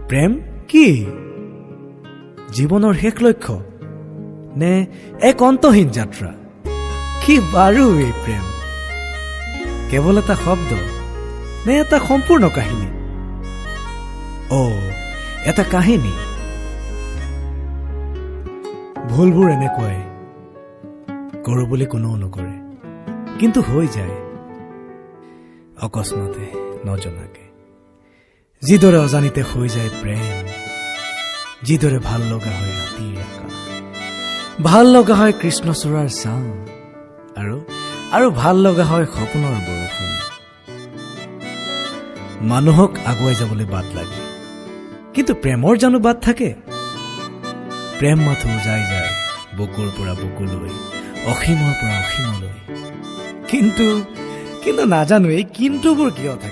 প্ৰেম কি? জীৱনৰ শেষ লক্ষ্য নে এক অন্তহীন যাত্ৰা? কি বাৰু এই প্ৰেম? কেৱল এটা শব্দ নে এটা সম্পূৰ্ণ কাহিনী? অ', এটা কাহিনী। ভুলবোৰ এনেকুৱাই, কৰোঁ বুলি কোনেও নকৰে, কিন্তু হৈ যায় অকস্মাতে, নজনাকে। যিদৰে অজানিতে হৈ যায় প্ৰেম, যিদৰে ভাল লগা হয় ৰাতিৰ আকাশ, ভাল লগা হয় কৃষ্ণচূড়াৰ ছাঁ আৰু ভাল লগা হয় সপোনৰ বৰষুণ। মানুহক আগুৱাই যাবলৈ বাট লাগে, কিন্তু প্ৰেমৰ জানো বাট থাকে? প্ৰেম মাথো উজাই যায় বুকুৰ পৰা বুকুলৈ, অসীমৰ পৰা অসীমলৈ। কিন্তু নাজানো এই কিন্তুবোৰ কিয় থাকে।